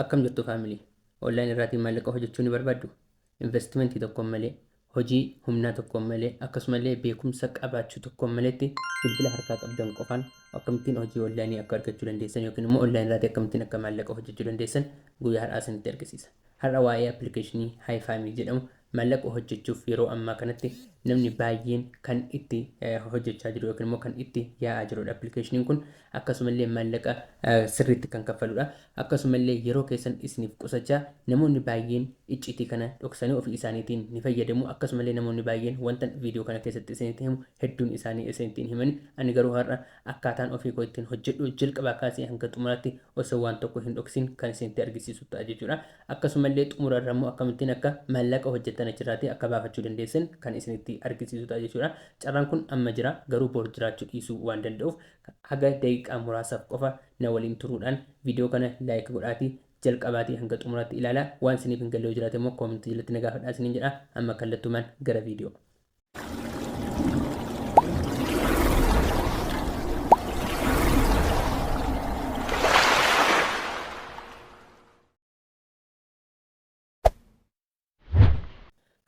Akkam jirtu family? Online irraatii maallaqa hojjechuu ni barbaaddu? Investimentii tokkoon malee, hojii humnaa tokkoon malee, akkasumallee beekumsa qabaachuu tokkoon maletti bilbila harkaa qabdan qofaan akkamittiin hojii onlaayinii akka argachuu dandeessan yookiin immoo online irraatii akkamittiin akka maallaqa hojjechuu dandeessan guyyaa har'aa isinitti argisiisa. Har'a waa'ee appilikeeshinii Hifami jedhamu maallaqa hojjechuuf yeroo ammaa kanatti namni baay'een kan itti hojjechaa jiru yookiin immoo kan itti yaa'aa jirudha. Appilikeeshiniin kun akkasumallee maallaqa sirriitti kan kaffaludha. Akkasumallee yeroo keessan isiniif qusachaa namoonni baay'een icciitii kana dhoksanii ofii isaaniitiin ni fayyadamu. Akkasumallee namoonni baay'een wanta viidiyoo kana keessatti isinitti himu hedduun isaanii isinitti hin himani. Ani garuu har'a akkaataan ofii koo ittiin hojjedhu jalqabaa kaasee hanga xumuraatti osoo waan tokko hin dhoksin kan isinitti argisiisu ta'a jechuudha. Akkasumallee xumura irra immoo akkamittiin akka maallaqa hojjettan achirraatii akka baafachuu dandeessan kan isinitti argisiisu ta'a jechuudha. Carraan kun amma jira, garuu bor jiraachuu dhiisuu waan danda'uuf haga daqiiqaa muraasaaf qofa na waliin turuudhaan viidiyoo kana like godhaatii jalqabaatii hanga xumuraatti ilaalaa. Waan isiniif hin galle yoo jiraate immoo comment jalatti na gaafadhaa isiniin jedha. Amma kallattumaan gara viidiyoo.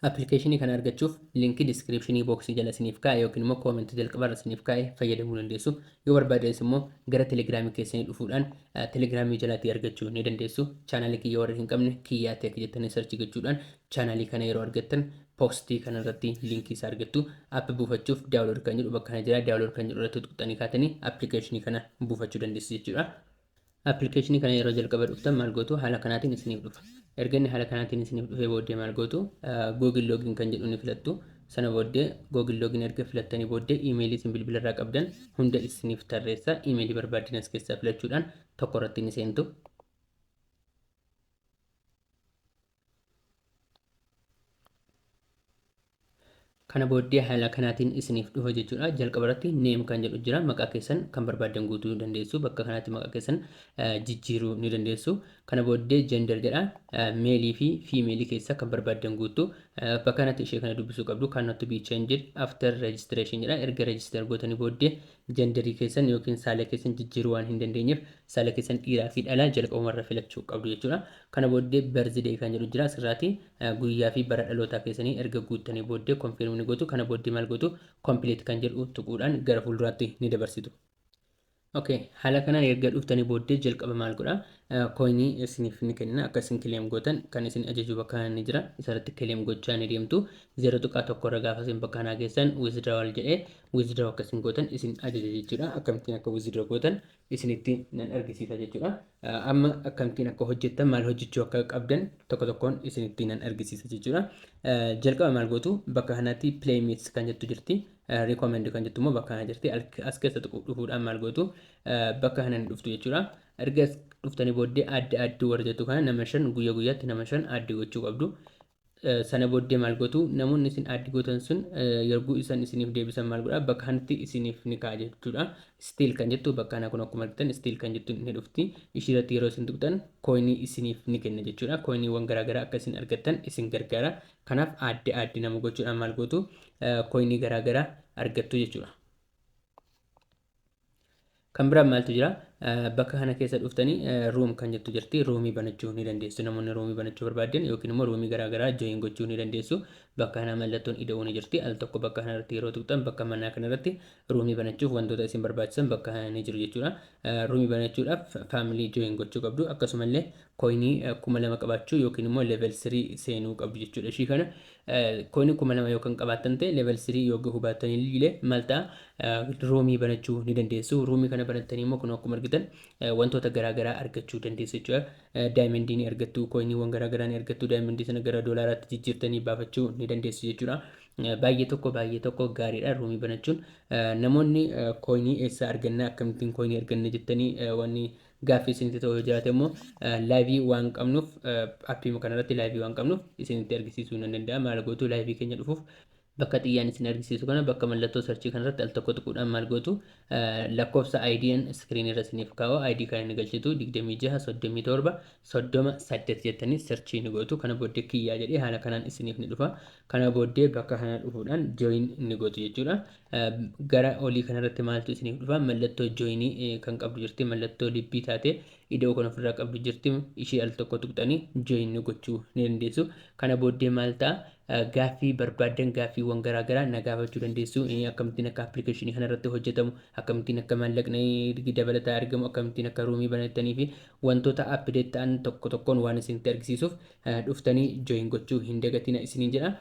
Appilikeeshinii kana argachuuf liinkii diskiripshinii booksii jala isiniif kaa'e yookiin immoo koomentii jalqabarra isiniif kaa'e fayyadamuu dandeessu. Yoo barbaadanis immoo gara telegiraamii keessanii dhufuudhaan telegiraamii jalaatii argachuu ni dandeessu. Chaanaalii kiyya warri hin qabne Kiyyaa Tech jettanii sarchi gochuudhaan chaanaalii kana yeroo argattan poostii kana irratti liinkii isaa argattu. App buufachuuf daawulood kan jedhu bakka kana jira. Daawulood kan jedhu irratti tuqxanii kaatanii appilikeeshinii kana buufachuu dandeessu jechuudha. Appilikeeshinii kana yeroo jalqaba dhuftan maal gootu? Haala kanaatiin isiniif dhufa. Erga inni haala kanaatiin isiniif dhufee booddee maal gootu? Google Login kan jedhu ni filattu. Sana booddee Google Login erga filattanii booddee iimeelii isin bilbila irraa qabdan hunda isiniif tarreessa. Iimeelii barbaaddan as keessaa filachuudhaan tokko irratti ni seentu. Kana booddee haala kanaatiin isiniif dhufa jechuudha. Jalqaba irratti name kan jedhu jira. Maqaa keessan kan barbaaddan guutuu dandeessu. Bakka kanatti maqaa keessan jijjiiruu ni dandeessu. Kana booddee gender jedha. Meelii fi fiimeelii keessa kan barbaaddan guuttu. Bakka kanatti ishee kana dubbisuu qabdu. Cannot be changed after registration jedha. Erga register gootanii booddee Jenderii keessan yookiin saala keessan jijjiiruu waan hin dandeenyeef saala keessan dhiiraa fi dhalaa jalqabumarra filachuu qabdu jechuudha. Kana booddee birthday kan jedhu jira, asirraati guyyaa fi bara dhalootaa keessanii erga guuttanii booddee confirm ni gootu. Kana booddee maal gootu? Complete kan jedhu tuquudhaan gara fuulduraatti ni dabarsitu. Okay, haala kanaan erga dhuftanii booddee jalqaba maal godha? Koinii isiniif ni kenna, akka isin kileem gootan kan isin ajaju bakka kana ni jira. Isarratti kileem gochaa ni deemtu. 0.1 irra gaafa isin bakka kanaa geessan withdrawal jedhee withdraw akka isin gootan isin ajaja jechuudha. Akkamittiin akka withdraw gootan isinitti nan argisiisa jechuudha. Amma akkamittiin akka hojjettan, maal hojjechuu akka qabdan tokko tokkoon isinitti nan argisiisa jechuudha. Jalqaba maal gootu? Bakka kanatti playmates kan jettu jirti. Recommend kan jettu immoo bakka kana jirti. As keessa dhufuudhaan maal gootu? Bakka kana ni dhuftu jechuudha. Erga as dhuftanii booddee adda addi warra jettu kana nama 5, guyya guyyaatti nama 5 addi gochuu qabdu. Sana booddee maal gootu? Namoonni isin addi gootan sun yerguu isan isiniif deebisan maal godha? Bakka kanatti isiniif ni ka'a jechuudha. Still kan jettu bakka kana kun akkuma argitan still kan jettu ni dhufti. Ishii irratti yeroo isin tuqxan kooyinii isiniif ni kenna jechuudha. Kooyiniiwwan garaagaraa akka isin argattan isin gargaara. Kanaaf addi addi nama gochuudhaan maal gootu? Kooyinii garaagaraa argattu jechuudha. Kan biraan maaltu jira? Bakka kana keessa dhuftanii room kan jettu jirti. Roomii banachuu ni dandeessu. Namoonni roomii banachuu barbaadan yookiin immoo roomii garaa garaa join gochuu ni dandeessu. Bakka kana mallattoon ida'uu ni jirti. Al tokko bakka kana irratti yeroo tuqxan bakka manaa kana irratti roomii banachuuf wantoota isin barbaachisan bakka kana ni jiru jechuudha. Roomii banachuudhaaf faamilii join gochuu qabdu. Akkasumallee kooyinii 2000 qabaachuu yookiin immoo level 3 seenuu qabdu jechuudha. Ishii kana Koinii 2000 yoo kan qabaattan ta'e, level 3 yoo gahuu baattanii illee maal ta'a? Ruumii banachuu ni dandeessu. Ruumii kana banattanii immoo kun akkuma argitan wantoota garaa garaa argachuu dandeessu jechuudha. Daayimandii ni argattu, koiniiwwan garaa garaa ni argattu, daayimandii sana gara doolaaraatti jijjiirtanii baafachuu ni dandeessu jechuudha. Baay'ee tokko baay'ee tokko gaariidha ruumii banachuun. Namoonni koinii eessaa arganna, akkamittiin koinii arganna jettanii wanni gaaffii isinitti ta'u yoo jiraate immoo, laayivii waan qabnuuf, appii kanarratti laayivii waan qabnuuf isinitti argisiisuu nan danda'a. Maal gootu? Laayivii keenya dhufuuf bakka xiyyaan isin argisiisu kana, bakka mallattoo sarchii kanarratti al tokko tuquudhaan maal gootu? Lakkoofsa IDn iskiriinii irra isiniif kaa'u, ID kana ni galchitu. 26 37 30 8 jettanii sarchii ni gootu. Kana booddee Kiyyaa jedhee haala kanaan isiniif ni dhufa. Kana booddee bakka kana dhufuudhaan join ni gootu jechuudha. Gara olii kanarratti maaltu isiniif dhufa? Mallattoo joinii kan qabdu jirti. Mallattoo libbii taate Ida'uu kan ofirraa qabdu jirti. Ishee al tokko tuqxanii join gochuu ni dandeessu. Kana booddee maal ta'a? Gaaffii barbaaddan, gaaffiiwwan garaagaraa na gaafachuu dandeessu. Akkamittiin akka appilikeeshinii kanarratti hojjetamu, akkamittiin akka maallaqni dabalataa argamu, akkamittiin akka roomii banattanii fi wantoota update ta'an tokko tokkoon waan isinitti argisiisuuf dhuftanii join gochuu hin dagatina isiniin jedha.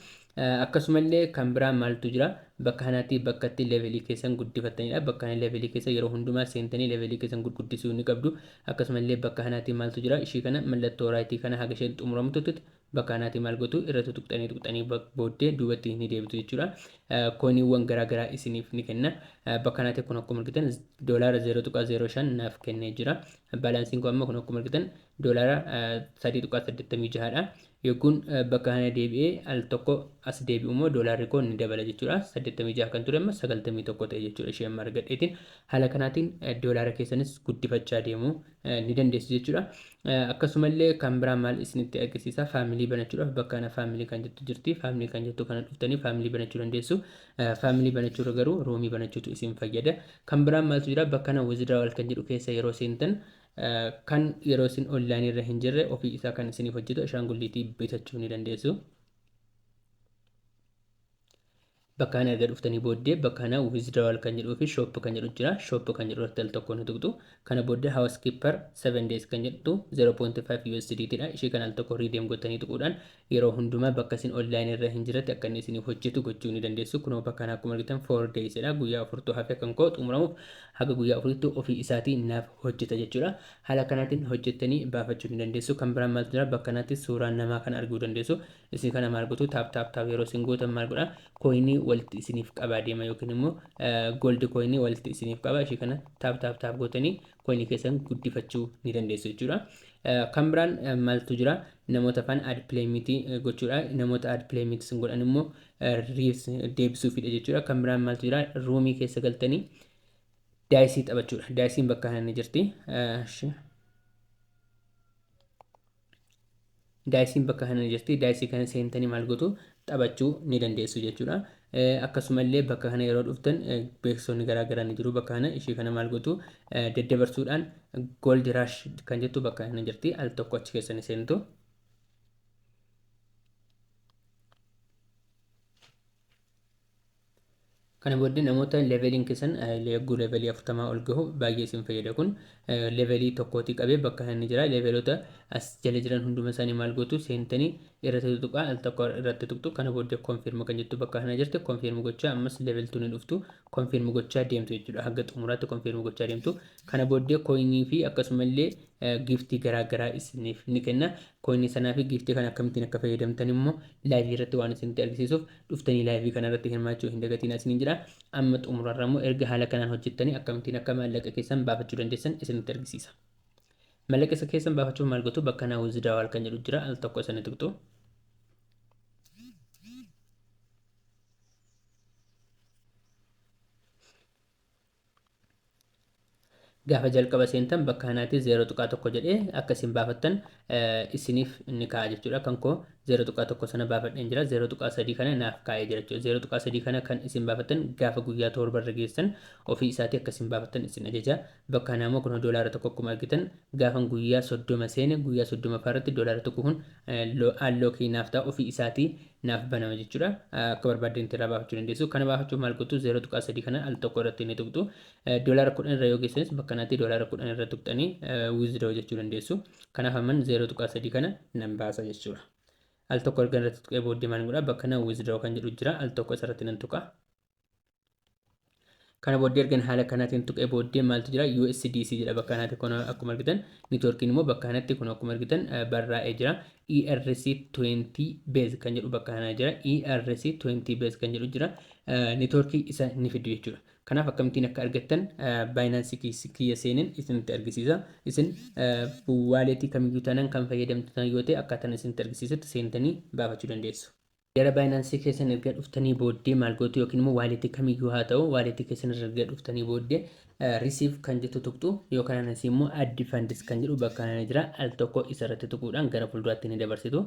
Akkasumallee kan biraa maaltu jira? Bakka kanatti bakka itti levelii keessan guddifattanidha. Bakka kana levelii keessa yeroo hundumaa seentanii levelii keessan gurguddisuu ni qabdu. Akkasumallee bakka kanatti maaltu jira? Ishii kana mallattoo rightii kana haga isheen xumuramtutti bakka kanatti maal gootu? Irratti tuqxanii tuqxanii booddee duubatti ni deebitu jechuudha. Coiniiwwan garaagaraa isiniif ni kenna. Bakka kanatti kun akkuma argitan doolaara 0.05 naaf kennee jira. Balanceiin kun amma kun akkuma argitan doolaara 3.86dha. Yogguun bakka kana deebi'ee al tokko as deebi'u immoo doolaarri koo ni dabala jechuudha. 86 kan ture amma 91 ta'e jechuudha ishee amma argadheetiin. Haala kanaatiin doolaara keessanis guddifachaa deemuu ni dandeessu jechuudha. Akkasumallee kan biraa maal isinitti agarsiisa? Family banachuudhaaf bakka kana family kan jettu jirti. Family kan jettu kana dhuftanii family banachuu dandeessu. Family banachuurra garuu roomii banachuutu isin fayyada. Kan biraan maaltu jira? Bakka kana withdrawal kan jedhu keessa yeroo seentan, kan yeroo isin onlineii irra hin jirre ofii isaa kan isiniif hojjetu ashaangulliitii bitachuu ni dandeessu. Bakka kana erga dhuftanii booddee bakka kana withdrawal kan jedhuu fi shop kan jedhu jira. Shop kan jedhu irratti al tokko ni tuqxu. Kana booddee housekeeper 7 days kan jedhutu 0.5 USDT dha. Ishee kana al tokko redeem gootanii tuquudhaan yeroo hundumaa bakka isin onlineii irra hin jirretti akka inni isiniif hojjetu gochuu ni dandeessu. Kunoo bakka kana akkuma argitan 4 days dha. Guyyaa 4tu hafe kan koo xumuramuuf, haga guyyaa 4tti ofii isaatii naaf hojjeta jechuudha. Haala kanaatiin hojjettanii baafachuu ni dandeessu. Kan biraan maaltu jira? Bakka kanatti suuraa namaa kan arguu dandeessu. Isin kana maal gootu? Tap tap tap yeroo isin gootan maal godha? Coinii walitti isiniif qabaa deema yookiin immoo gold coinii walitti isiniif qaba. Ishee kana tap tap tap gootanii coinii keessan guddifachuu ni dandeessu jechuudha. Kan biraan maaltu jira? Namoota afaan add playmateii gochuudha. Namoota add playmateii sun godhan immoo deebisuufidha jechuudha. Kan biraan maaltu jira? Roomii keessa galtanii diceii taphachuudha. Diceiin bakka kana ni jirti. Diceiin bakka kana ni jirti. Diceii kana seentanii maal gootu? Taphachuu ni dandeessu jechuudha. Akkasumallee bakka kana yeroo dhuftan beeksisoonni garaa garaa ni jiru. Bakka kana ishee kana maal gootu? Daddabarsuudhaan gold rush kan jettu bakka kana jirti. Al tokko achi keessa ni seentu. Kana booddee namoota leveliin keessan yogguu levelii 40 ol gahu baay'ee isin fayyada kun. Levelii tokkootii qabee bakka inni jira. Leveloota as jala jiran hunduma isaanii maal gootu? Seentanii irratti tuqaa, al tokko irratti tuqxu. Kana booddee confirm kan jettu bakka kana jirti. Confirm gochaa ammas level 2 ni dhuftu. Confirm gochaa deemtu jechuudha. Haga xumuraatti confirm gochaa deemtu. Kana booddee coinii fi akkasumallee giftii garaa garaa isiniif ni kenna. Coinii sanaa fi giftii kana akkamittiin akka fayyadamtan immoo liveii irratti waan isinitti argisiisuuf dhuftanii liveii kana irratti hirmaachuu hin dagatiin isiniin jira. Amma xumurarra immoo erga haala kanaan hojjettanii akkamittiin akka maallaqa keessan baafachuu dandeessan isinitti argisiisa. Maallaqa isa keessan baafachuuf maal gootu? Bakka naa withdrawal kan jedhu jira. Al tokko isanii tuqxu. Gaafa jalqaba seentan bakka kanaatti 0.1 jedhee akka isin baafattan isiniif ni kaa'a jechuudha. Kan koo 0.1 sana baafadheen jira. 0.3 kana naaf kaa'ee jira jechuudha. 0.3 kana kan isin baafattan gaafa guyyaa 7 irra geessan ofii isaatii akka isin baafattan isin ajaja. Bakka kanaa immoo kun doolaara 1 akkuma argitan gaafan guyyaa 30 seene, guyyaa 30 irratti doolaara 1 kun unlockii naaf ta'a, ofii isaatii naaf banama jechuudha. Akka barbaaddan irraa baafachuu dandeessu. Kana baafachuuf maal gootu? 0.3 kana al tokko irratti ni tuqxu. Doolaara 10 irra yoo geessanis bakka kanatti doolaara 10 irra tuqxanii withdraw jechuu dandeessu. Kanaaf amman 0.3 kana nan baasa jechuudha. Al tokko erga irratti tuqee booddee maal godha? Bakka kana withdraw kan jedhu jira. Al tokko isarratti nan tuqa. Kana booddee ergan haala kanaatiin tuqee booddee maaltu jira? USDC jedha bakka kanatti kun akkuma argitan. Networkiin immoo bakka kanatti kun akkuma argitan barraa'ee jira. ERC 20 base kan jedhu bakka kana jira. ERC 20 base kan jedhu jira. Networkii isa ni fidu jechuudha. Kanaaf akkamittiin akka argattan Binanceii kiyya seenin isinitti argisiisa. Isin walletii kamiyyuu taanaan kan fayyadamtan yoo ta'e akkaataan isinitti argisiisutti seentanii baafachuu dandeessu. Gara Binanceii keessan erga dhuftanii booddee maal gootu? Yookiin immoo walletii kamiyyuu haa ta'u, walletii keessan erga dhuftanii booddee receive kan jettu tuqxu, yookaan anas immoo add funds kan jedhu bakka kana jira. Al tokko isarratti tuquudhaan gara fuulduraatti ni dabarsitu.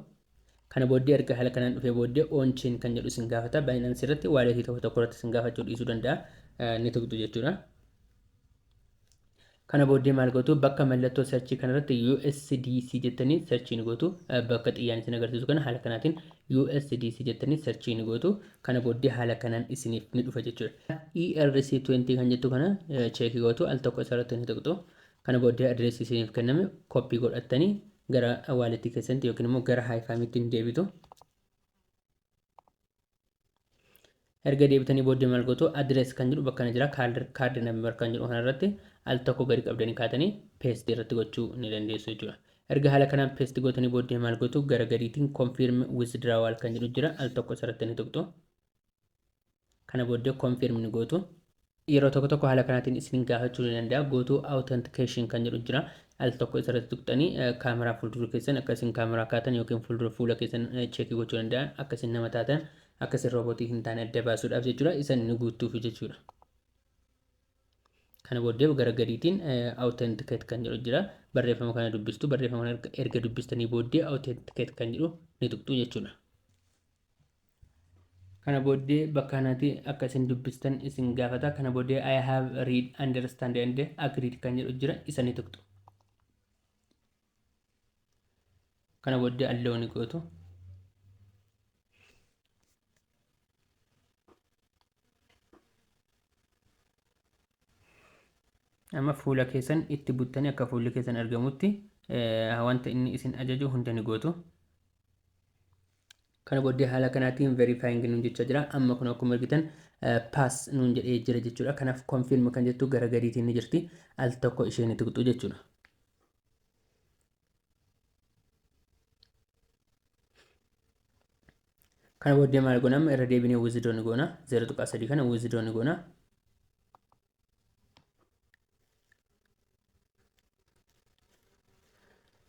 Kana booddee erga haala kanaan dhufee booddee on chain kan jedhu isin gaafata. Binance irratti walletii tokko tokko irratti isin gaafachuu dhiisuu danda'a. Ni tuqxu jechuudha. Kana booddee maal gootu? Bakka mallattoo search kanarratti USDC jettanii search ni gootu. Bakka xiyyaan isin agarsiisu kana haala kanaatiin USDC jettanii search ni gootu. Kana booddee haala kanaan isiniif ni dhufa jechuudha. ERC20 kan jettu kana check gootu, al tokko isarratti ni tuqxu. Kana booddee address isiniif kenname copy godhattanii gara wallet keessanitti yookiin immoo gara Hifamitti ni deebitu. Erga deebitanii booddee maal gootu? Address kan jedhu bakka kana jira. Card number kan jedhu kanarratti al tokko gadi qabdanii kaatanii paste irratti gochuu ni dandeessu jechuudha. Erga haala kanaan paste gootanii booddee maal gootu? Gara gadiitiin confirm withdrawal kan jedhu jira. Al tokko isarratti ni tuqxu. Kana booddee confirm ni gootu. Yeroo tokko tokko haala kanaatiin isin gaafachuu ni danda'a. Go to authentication kan jedhu jira. Al tokko isarratti tuqxanii kaameraa fuuldura keessan akka isin kaameraa kaatan yookiin fuuldura fuula keessan check gochuu danda'an, akka isin nama taatan, akka isin roobootii hin taane adda baasuudhaaf jechuudha. Isan ni guutuuf jechuudha. Kana booddee gara gadiitiin authenticate kan jedhu jira. Barreeffama kana dubbistu. Barreeffama kana erga dubbistanii booddee authenticate kan jedhu ni tuqxu jechuudha. Kana booddee bakka kanatti akka isin dubbistan isin gaafata. Kana booddee "I have read, understand and agreed" kan jedhu jira. Isa ni tuqxu. Kana booddee allow ni gootu. Amma fuula keessan itti buttanii akka fuulli keessan argamutti wanta inni isin ajaju hunda ni gootu. Kana booddee haala kanaatiin verifying nuun jechaa jira. Amma kun akkuma argitan pass nuun jedhee jira jechuudha. Kanaaf confirm kan jettu gara gadiitiin ni jirti. Al tokko isheen ni tuqxu jechuudha. Kana booddee maal goona? Amma irra deebinee withdraw ni goona. 0.3 kana withdraw ni goona.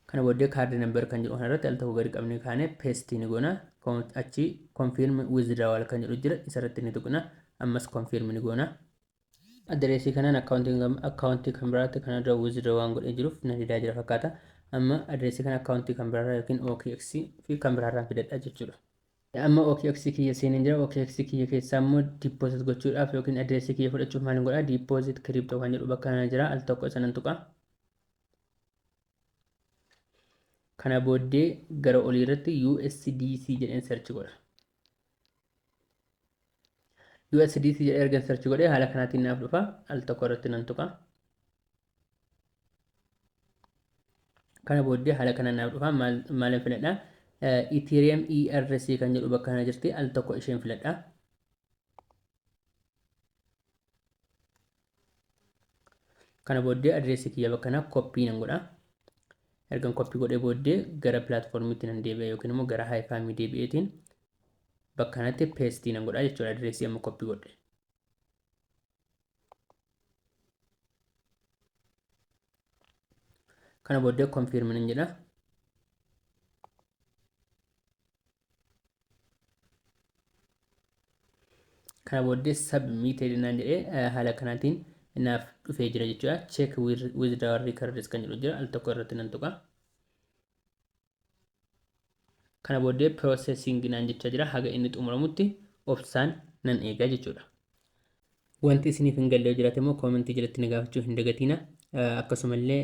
Kana booddee card number kan jedhu kanarratti al tokko gadi qabnee kaanee paste ni goona. Achi confirm withdrawal kan jedhu jira, isarratti ni tuqna. Ammas confirm ni goona. Address kanaan akkaawuntii kan biraatti kana dura withdraw waan godhee jiruuf na didaa jira fakkaata. Amma address kana akkaawuntii kan biraarraa yookiin OKX fi kan biraarraa fidadha jechuudha. Amma OKX kiyya seeneen jira. OKX kiyya keessaa immoo deposit gochuudhaaf yookiin address kiyya fudhachuuf maal godhaa? Deposit crypto kan jedhu bakka kana jira. Al tokko isa nan tuqa. Kana booddee gara olii irratti USDC jedheen search godha. USDC jedhee erga search godhee haala kanaatiin naaf dhufa. Al tokko irratti nan tuqa. Kana booddee haala kanaan naaf dhufa. Maalin filadha? Ethereum ERC kan jedhu bakka kana jirti. Al tokko isheen filadha. Kana booddee address kiyya bakka kanaa copy nan godha. Ergan copy godhee booddee gara platformiitti nan deebi'a yookiin immoo gara Hifami deebi'eetiin bakka kanatti paste nan godha jechuudha address amma copy godhe. Kana booddee confirm nan jedha. Kana booddee submitted naan jedhee haala kanaatiin naaf dhufee jira jechuudha. Check withdrawal records kan jedhu jira. Al tokko irratti nan tuqa. Kana booddee processing naan jechaa jira. Haga inni xumuramutti obsaan nan eegaa jechuudha. Wanti isiniif hin galle yoo jiraate immoo comment jalatti na gaafachuu hin dagatina. Akkasumallee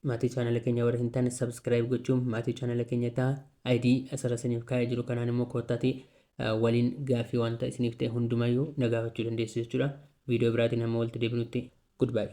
maatii chaanala keenya warra hin taane subscribe gochuun maatii chaanala keenya ta'a. ID asirra isiniif kaa'ee jiru kanaan immoo koottaatii waliin gaaffii wanta isiniif ta'e hundumayyuu na gaafachuu dandeessu jechuudha. Viidiyoo biraatiin hamma walitti deebinutti, goodbye.